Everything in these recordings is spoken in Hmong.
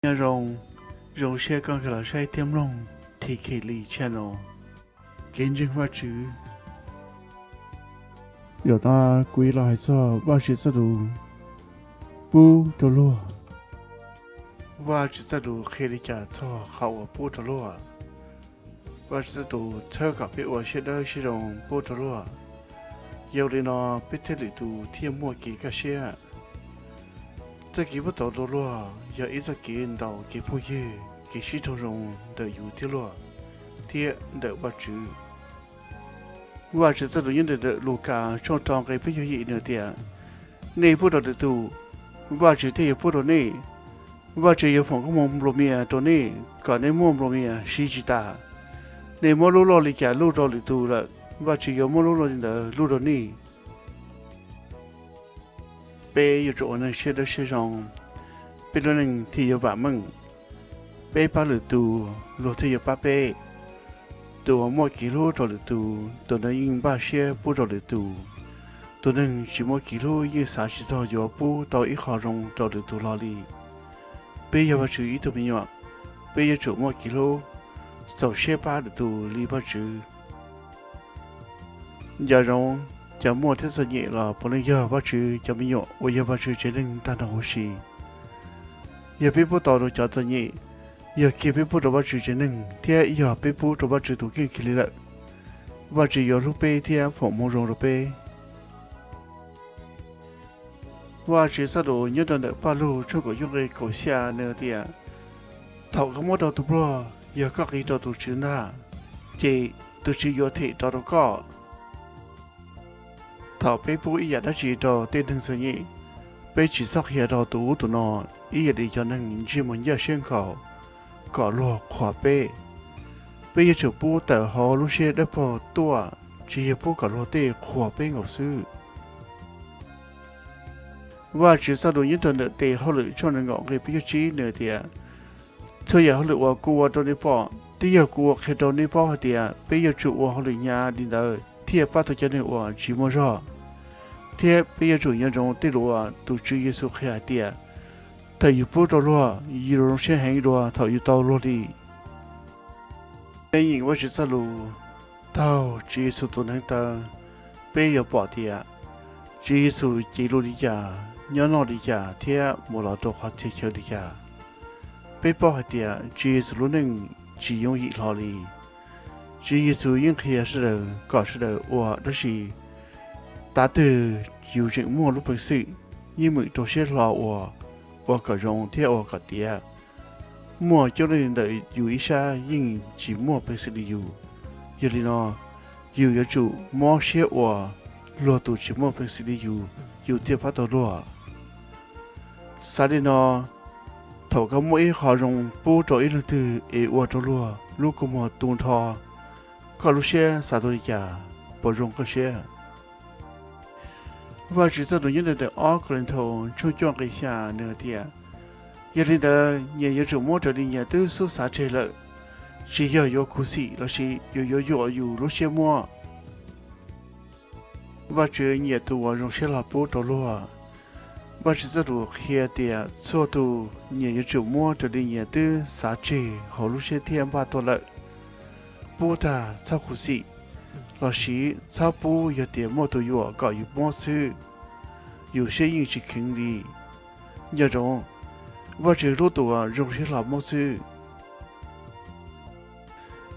Nyob zoo, zoo siab koj nkag los saib thiab mloog T K Lee Channel, kev ntseeg Vajtswv. Zaum no kuv yuav los hais txog Vajtswv txoj lus pub rau luag. Vajtswv txoj lus qhia li cas txog qhov uas pub rau luag? Vajtswv txoj lus txhawb kom peb ua siab dawb siab zoo pub rau luag. Yog li no peb thiaj lwm tus thiaj muaj kev kaj siab. Txoj kev pub tau rau luag yog ib txoj kev ntaus kev phooj ywg, kev sib raug zoo ntawm yus thiab luag, thiab ntawm Vajtswv. Vajtswv txoj lus nyob ntawm Lukas tshooj rau nqe peb caug yim nws tias, nej pub rau lwm tus, Vajtswv thiaj yuav pub rau nej. Vajtswv yuav foom koob hmoov nplua mias rau nej kom nej muaj nplua mias siv tsis tas. Nej muab lub loj li cas luj rau lwm tus lawm, Vajtswv yuav muab lub loj li ntawd luj rau nej. Peb yuav tsum ua neeg siab dawb siab zoo, peb lub neej thiaj yuav vam meej. Peb pab lwm tus, luag thiaj yuav pab peb. Tus uas muaj kev hlub rau lwm tus, tus ntawd yeej npaj siab pub rau lwm tus. Tus neeg tsis muaj kev hlub yeej xav tsis txog yuav pub tau ib qho zoo rau lwm tus hlo li. Peb yog Vajtswv ib tug me nyuam, peb yuav tsum muaj kev hlub, txaus siab pab lwm tus li Vajtswv. Nco ntsoov, cov muaj thiab txom nyem los puav leej yog Vajtswv cov me nyuam uas yog Vajtswv tsev neeg tag nrho huv si. Yog peb pub tau rau cov txom nyem, yog kiag peb pub rau Vajtswv tsev neeg thiab yog peb pub rau Vajtswv tus kheej kiag li lawm, Vajtswv yuav hlub peb thiab foom hmoov zoo rau peb. Vajtswv txoj lus nyob rau ntawm Pajlug tshooj kaum cuaj nqe kaum xya nws tias, thaum koj muab rau tus pluag, yog koj qiv rau tus tswv ntag, ces tus tswv yuav them rov rau koj. Thaum peb pub ib yam dab tsi rau tej neeg txom nyem, peb tsis txhob qhia rau tus ub tus no, ib yam li cov neeg ntsej muag ncaj siab nkhaus, kom luag qhuas peb. Peb yuav tsum pub tawm hauv lub siab dawb paug tuaj, tsis yog pub kom luag tej qhuas peb nkaus xwb. Vajtswv txoj lus nyob rau ntawm Tes Hauj Lwm tshooj nees nkaum nqe peb caug tsib nws tias, txhua yam hauj lwm uas kuv ua rau nej pom, twb yog kuv ua qhia rau nej paub hais tias peb yuav tsum ua hauj lwm hnyav li ntawd thiaj pab tau cov neeg uas tsis muaj zog. Thiab peb yuav tsum nco ntsoov tej lus uas tus Tswv Yexus qhia hais tias, thaum yus pub rau luag, yus zoo siab heev dua thaum yus tau luag li. Peb nyeem Vajtswv txoj lus taug Tswv Yexus tus hneev taw, peb yuav pom tias Tswv Yexus cev lus li cas, nyob noj li cas thiab mus los rau qhov txhia chaw li cas. Peb paub hais tias Tswv Yexus lub neej tsis yooj yim hlo li. Tswv Yexus yeej qhia sawv daws kom sawv daws ua dab tsi, tav twg yus tseem muaj lub peev xwm, yeej meem rau siab hlo ua, ua kom zoo thiab ua kom tiav. Muaj coob leej ntawm yus ib sab yeej tsis muaj peev xwm li yus. Yog li no, yus yuav tsum mob siab ua luag tus tsis muaj peev xwm li yus, yus thiaj pab tau luag. Xav li no, thaum koj muaj ib qho zoo pub rau ib leeg twg es ua rau luag lub kua muag tu nrho, koj lub siab xav tau li cas? Puas zoo koj siab? Vajtswv txoj lus nyob ntawm ob Kauleethaus tshooj cuaj nqe xya nws hais tias, yog li ntawd nyias yuav tsum muab raws li nyias twb xub xav tseg lawm, tsis yog yuav khuv xim lossis yus yuav yuam yus lub siab muab. Vajtswv nyiam tus uas zoo siab hlo pub rau luag. Vajtswv txoj lus qhia tias txhua tus nyias yuav tsum muab raws li nyias twb xav tseg hauv lub siab thiab npaj tuaj lawm. Pub tag txhob khuv xim, lossis txhob pub yog tias muaj tus yuam kom yus muab xwb, yus siab yeej tsis kheev li. Nco ntsoov, Vajtswv hlub tus uas zoo siab hlo muab xwb.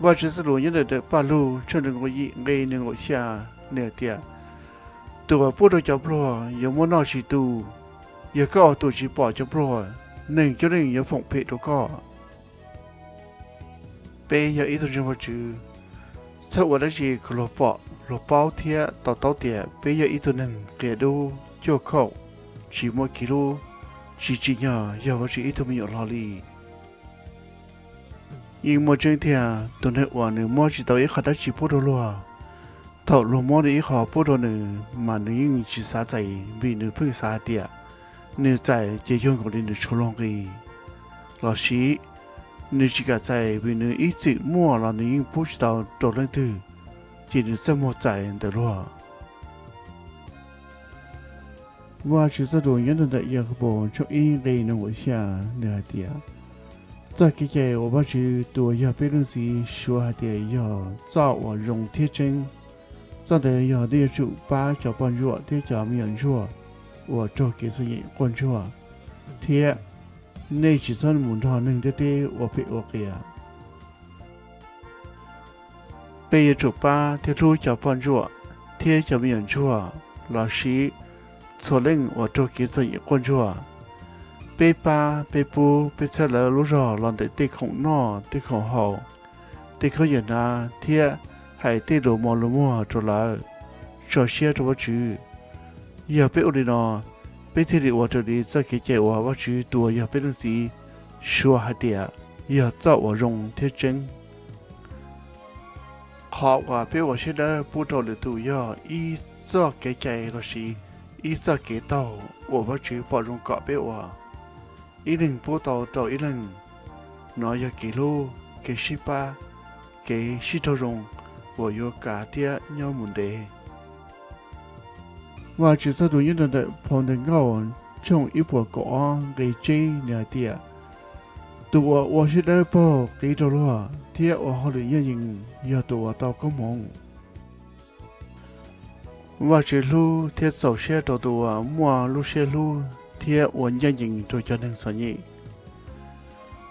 Vajtswv txoj lus nyob ntawm Paj Lug tshooj nees nkaum yim nqe nees nkaum xya nws hais tias, tus uas pub rau cov pluag yuav muab noj tsis tu. Yog koj ua tus tsis pom cov pluag, neeg coob leej yuav foom phem rau koj. Peb yog ib tug ntseeg Vajtswv, txhob ua dab tsi kom luag pom luag paub thiab to taub tias peb yog ib tug neeg qias dub cuaj khaum, tsis muaj kev hlub, tsis tsim nyog yog Vajtswv ib tug me nyuam hlo li. Yeej muaj tseeb tiag, tus neeg uas nws muab tsis tau ib qho dab tsi pub rau luag, thaum luag muab nws ib qho pub rau nws mas nws yeej tsis xav txais vim nws pheej xav hais tias nws txais ces yog nkaus li nws tshuav luag nqi. Lossis nws tsis kam txais vim nws ib txwm muaj los nws yeej pub tsis tau rau leej twg, ces nws txaj muag txais ntawm luag. Vajtswv txoj lus nyob rau ntawm Yakaunpaus tshooj ib nqe nees nkaum xya nws hais tias, Txoj kev cai uas Vajtswv tus uas yog peb leej txiv suav hais tias yog txoj uas zoo thiab tseeb. Txoj ntawd yog nej yuav tsum pab cov poj ntsuam thiab cov me nyuam ntsuag uas raug kev txom nyem quaj ntsuag, thiab nej tsis txhob mus nrog neeg ntiaj teb ua phem ua qias. Peb yuav tsum pab thiab hlub cov poj ntsuam thiab cov me nyuam ntsuag los sis txhua leej uas raug kev txom nyem quaj ntsuag. Peb pab, peb pub, peb txhawb lawv lub zog los ntawm tej khoom noj, tej khoom haus, tej khaub ncaws hnav thiab hais tej lus mos lus muag rau lawv, tso siab rau Vajtswv. Yog peb ua li no, peb thiaj li ua raws li txoj kev cai uas Vajtswv tus uas yog peb leej txiv suav hais tias yog txoj uas zoo thiab tseeb. Qhov uas peb ua siab dawb pub rau lwm tus yog ib txoj kev cai los sis ib txoj kev taug uas Vajtswv pom zoo kom peb ua, ib leeg pub tau rau ib leeg. Nov yog kev hlub, kev sib pab, kev sib raug zoo uas yuav kav thiab nyob mus ntev. Vajtswv txoj lus nyob rau ntawm phau ntawv Nkauj tshooj ib puas kaum ob nqe tsib nws hais tias, tus uas ua siab dawb paug qiv rau luag thiab ua hauj lwm ncaj ncees yog tus uas tau koob hmoov. Vajtswv hlub thiab txaus siab rau tus uas muaj lub siab hlub thiab ua ncaj ncees rau cov neeg txom nyem.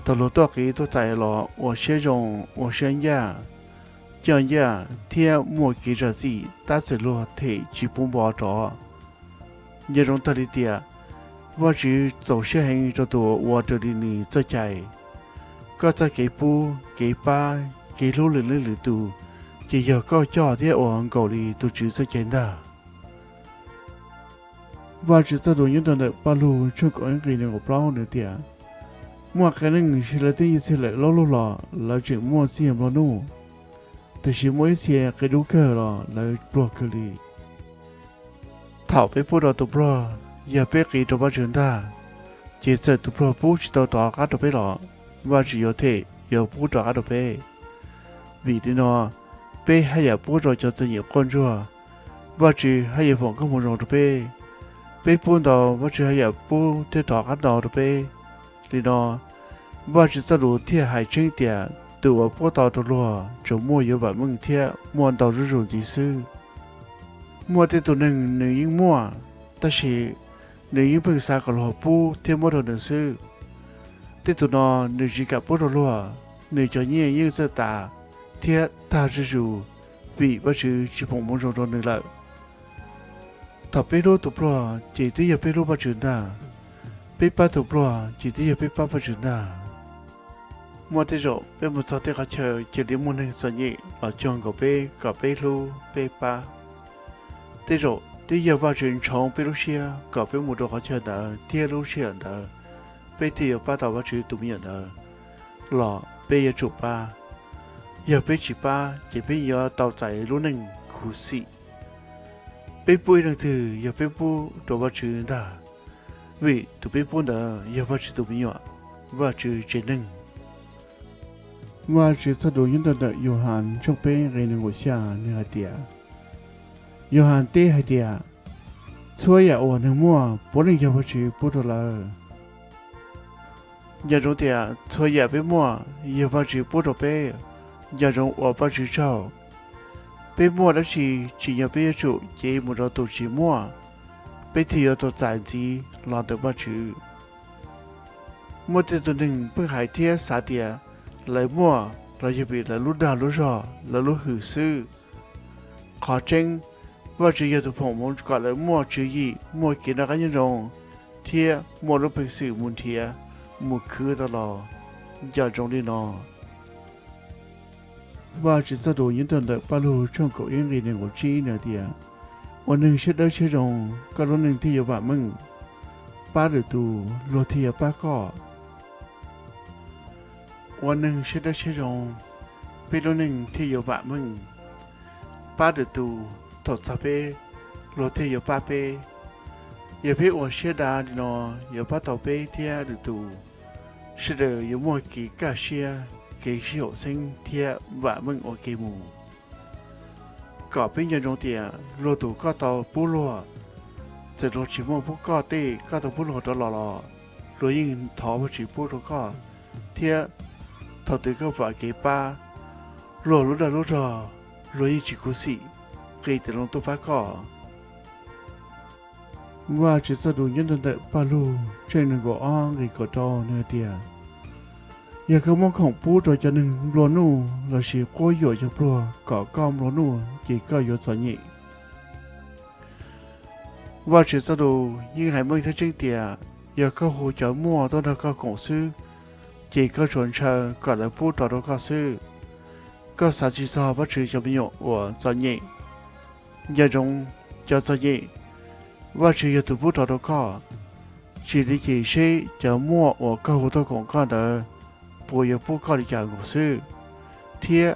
Thaum luag tuaj qiv tuaj txais los ua siab zoo, ua siab ncaj, coj ncaj thiab muaj kev zam txim tab txawm luag them tsis pub npo rov. Nco ntsoov tag li tias, Vajtswv txaus siab heev rau tus uas ua raws li nws txoj cai. Koj txoj kev pub, kev pab, kev hlub lwm leej lwm tus, ces yog koj coj thiab ua nkaus li tus Tswv txoj cai ntag. Vajtswv txoj lus nyob rau ntawm Paj Lug tshooj kaum ib nqe nees nkaum plaub nws tias, muaj qee leej sis lawv tej nyiaj txiag lawm loj luj los lawv tseem muaj txiag nplua nuj, tiam sis muaj ib txhia qia dub kawg los lawv pluag kawg li. Thaum peb pub rau tus pluag, yog peb qiv rau Vajtswv ntag, ces txawm tus pluag pub tsis tau rov qab rau peb los, Vajtswv yuav them yuav pub rov qab rau peb. Vim li no, peb haj yam pub rau cov txom nyem quaj ntsuag, Vajtswv haj yam foom koob hmoov zoo rau peb. Peb pub ntau, Vajtswv haj yam pub thiab rov qab ntau rau peb. Li no, Vajtswv txoj lus thiaj hais tseeb tias tus uas pub tau rau luag tsuas muaj yuav vam meej thiab muaj ntau zuj zus ntxiv xwb. Muaj tej tus neeg nws yeej muaj, tab sis nws yeej pheej xav kom luag pub thiab muab rau nws xwb. Tej tus no nws tsis kam pub rau luag, nws cov nyiaj yeej txawj tas thiab tag zuj zus vim Vajtswv tsis foom hmoov zoo rau nws lawm. Thaum peb hlub tus pluag ces twb yog peb hlub Vajtswv ntag, peb pab tus pluag ces twb yog peb pab Vajtswv ntag. Muaj tej zaum peb mus txog tej qhov chaw cia li muaj neeg txom nyem los cuag nkaus peb kom peb hlub peb pab. Tej zaum twb yog Vajtswv ntshoov peb lub siab kom peb mus rau qhov chaw ntawd thiab lub sij hawm ntawd peb thiaj yuav pab tau Vajtswv tus me nyuam ntawd los peb yuav tsum pab. Yog peb tsis pab ces peb yuav tau txais lub neej khuv xim. Peb pub ib leej twg yog peb pub rau Vajtswv ntag, vim tus peb pub ntawd yog Vajtswv tus me nyuam, Vajtswv tsev neeg. Vajtswv txoj lus nyob rau ntawm Yauhas tshooj peb nqe nees nkaum xya nws hais tias, Yauhas teb hais tias, txhua yam uas neeg muaj puav leej yog Vajtswv pub rau lawv. Nco ntsoov tias txhua yam peb muaj yog Vajtswv pub rau peb, nco ntsoov ua Vajtswv tsaug. Peb muaj dab tsi tsim nyog peb yuav tsum cev mus rau tus tsis muaj, peb thiaj yuav tau txais ntxiv los ntawm Vajtswv. Muaj tej tus neeg pheej hais thiab xav tias lawv muaj los yog vim lawv lub dag lub zog, lawv lub hwm xwb. Qhov tseeb, Vajtswv yog tus foom hmoov kom lawv muaj tswv yim, muaj kev noj qab nyob zoo, thiab muaj lub peev xwm mus nrhiav, mus khwv tau los. Nco ntsoov li no. Vajtswv txoj lus nyob rau ntawm Paj Lug tshooj kaum ib nqe nees nkaum tsib nws tias, ua neeg siab dawb siab zoo, koj lub neej thiaj yuav vam meej. Pab lwm tus, luag thiaj yuav pab koj. Ua neeg siab dawb siab zoo, peb lub neej thiaj yuav vam meej. Pab lwm tus, thaum txog peb, luag thiaj yuav pab peb. Yog peb ua siab dav li no, yuav pab tau peb thiab lwm tus. Sawv daws yuav muaj kev kaj siab, kev sib haum xeeb thiab vam meej ua ke mus. Kom peb nco ntsoov tias luag tus koj tau pub luag, txawm luag tsis muaj pub koj tej koj tau pub luag rov los los, luag yeej thov Vajtswv pub rau koj. thiab thaum twg koj pom kev pab luag lub dag lub zog, luag yeej tsis khuv xim nqis tes loo tuaj pab koj. Vajtswv txoj lus nyob rau ntawm Paj Lug tshooj nees nkaum ob nqe kaum rau nws hais tias, yog koj muab khoom pub rau cov neeg nplua nuj lossis quab yuam cov pluag kom koj nplua nuj ces koj yuav txom nyem. Vajtswv txoj lus yeej hais meej thiab tseeb tias, yog koj hu cov muaj tuaj nrog koj koom xwb, ces koj tsuas ntshaw kom lawv pub rov rau koj xwb. Koj xav tsis txog Vajtswv cov me nyuam uas txom nyem. Nco ntsoov, cov txom nyem, Vajtswv yog tus pub rov rau koj. Tsis li ces seb cov muaj uas koj hu tuaj koom koj ntawd puas yuav pub koj li cas nkaus xwb. Thiab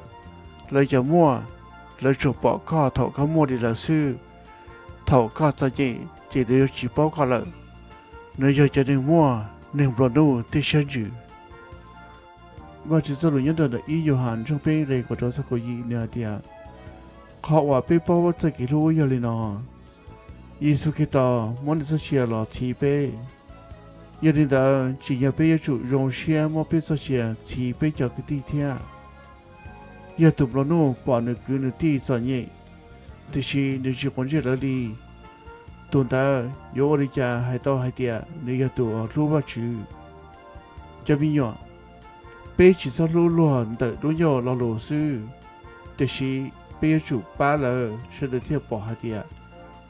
lawv cov muaj, lawv tsuas pom koj thaum koj muaj li lawv xwb. Thaum koj txom nyem ces lawv yuav tsis paub koj lawm. Nws yog cov neeg muaj, neeg nplua nuj tib siab ntsws. Vajtswv txoj lus nyob rau ntawm ib Yauhas tshooj peb nqe kaum rau txog kaum yim nws hais tias, qhov uas peb paub txoj kev hlub yog li no, Yexus Khetos muab nws txoj sia los txhiv peb. Yog li ntawd tsim nyog peb yuav tsum zoo siab muab peb txoj sia txhiv peb cov kwv tij thiab. Yog tus nplua nuj pom nws kwv nws tij txom nyem, tiam sis nws tsis quav ntsej lawv li, tus ntawd yuav ua li cas hais tau hais tias nws yog tus uas hlub Vajtswv? Cov me nyuam, peb tsis txhob hlub luag ntawm lub ncauj lo lus xwb, tiam sis peb yuav tsum pab lawv sawv daws thiaj pom hais tias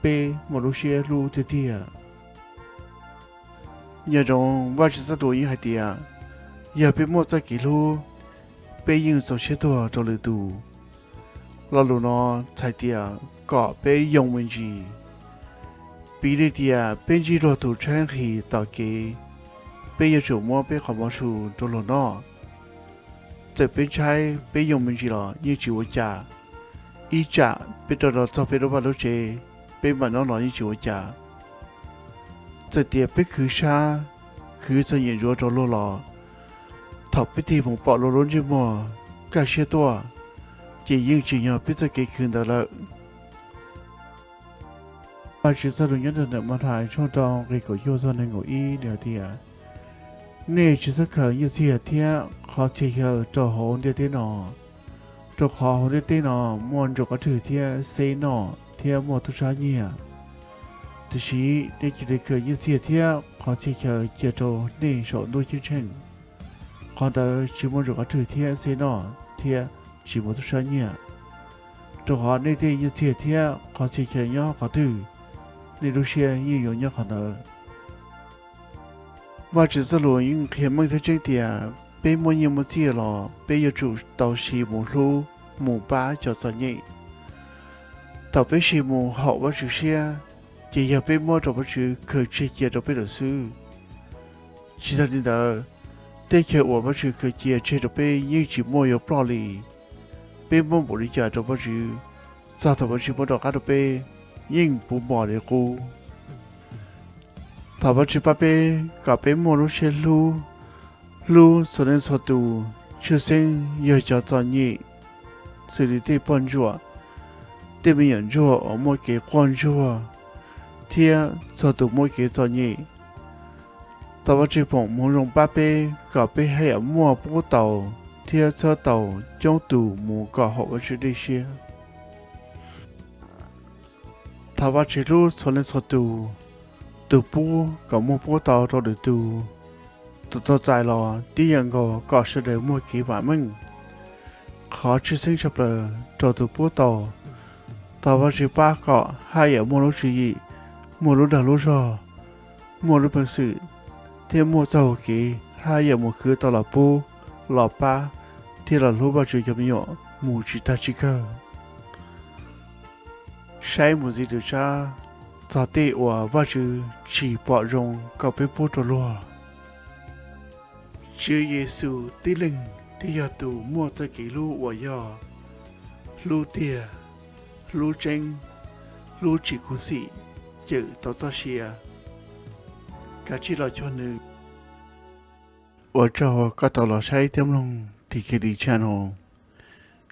peb muaj lub siab hlub tiag tiag. Nyob zoo Vajtswv txoj lus yeej hais tias, yog peb muaj txoj kev hlub, peb yeej txaus siab tuag rau lwm tus. Lo lus no txhais tias kom peb yoo me ntsis. Piv li tias peb ntsib luag tus tshaib nqhis tom kev, peb yuav tsum muab peb qhov mov su rau luag noj. Txawm peb tshaib peb yoo me ntsis los yeej tsis ua cas, ib tsam peb rov rau txog peb lub vaj lub tsev, peb mam noj los yeej tsis ua cas. Txawm tias peb khwv sab, khwv txom nyem ntsuav rau luag los, thaum peb tig mus pom luag lub ntsej muag kaj siab tuaj, ces yeej tsim nyog peb txoj kev khwv ntawd lawm. Vajtswv txoj lus nyob rau ntawm Mathais tshooj rau nqe kaum cuaj txog nees nkaum ib nws hais tias, nej tsis txhob khaws nyiaj txiag thiab qhov txhia chaw rau hauv ntiaj teb no, rau qhov hauv ntiaj teb no muaj ntsuag qab rwg thiab xeb noj thiab muaj tub sab nyiag. Tiam sis nej cia li khaws nyiaj txiag thiab qhov txhia chaw cia rau nej saum ntuj ceeb tsheej. Qhov ntawd tsis muaj ntsuag qab rwg thiab xeb noj thiab tsis muaj tub sab nyiag, rau qhov nej tej nyiaj txiag thiab qhov txhia chaw nyob qhov twg, nej lub siab yeej yuav nyob qhov ntawd. Vajtswv txoj lus yeej qhia meej thiab tseeb tias peb muaj nyiaj muaj txiag los peb yuav tsum tau siv mus hlub, mus pab cov txom nyem. Thaum peb siv mus haum Vajtswv siab, ces yog peb muab rau Vajtswv khaws tseg cia rau peb lawm xwb. Tsis tag li ntawd, tej chaw uas Vajtswv khaws cia tseg rau peb yeej tsis muaj yuav ploj li. Peb muab npaum li cas rau Vajtswv, txog thaum Vajtswv muab rov qab rau peb, yeej puv npog li qub. Thov Vajtswv pab peb kom peb muaj lub siab hlub, hlub txhua leej txhua tus, tshwj xeeb yog cov txom nyem, xws li tej poj ntsuam, tej me nyuam ntsuag uas muaj kev quaj ntsuag, thiab txhua tus muaj kev txom nyem. Thov Vajtswv foom hmoov zoo pab peb kom peb haj yam muaj pub tau thiab txhawb tau coob tus mus kom haum Vajtswv dej siab. Thov Vajtswv hlub txhua leej txhua tus, tus pub kom muaj pub tau rau lwm tus, tus tau txais los tib yam nkaus kom sawv daws muaj kev vam meej. Qhov tshwj xeeb tshaj plaws rau tus pub tau, thov Vajtswv pab kom haj yam muaj lub tswv yim, muaj lub dag lub zog, muaj lub peev xwm, thiab muaj txoj hau kev haj yam mus khwv tau los pub, los pab, thiab los hlub Vajtswv cov me nyuam mus tsis tag tsis kawg. Saib mus ntxiv lwm tsab, txog tej uas Vajtswv tsis pom zoo kom peb pub rau luag. Tswv Yexus tib leeg thiaj yog tus muaj txoj kev hlub uas yog hlub tiag, hlub tseeb, hlub tsis khuv xim, cawm tau txoj sia. Kav tsij los cuag nws. Ua tsaug koj tau los saib thiab mloog Tikeli channel.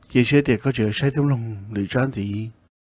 Cia siab tias koj tseem saib thiab mloog lwm tsab ntxiv.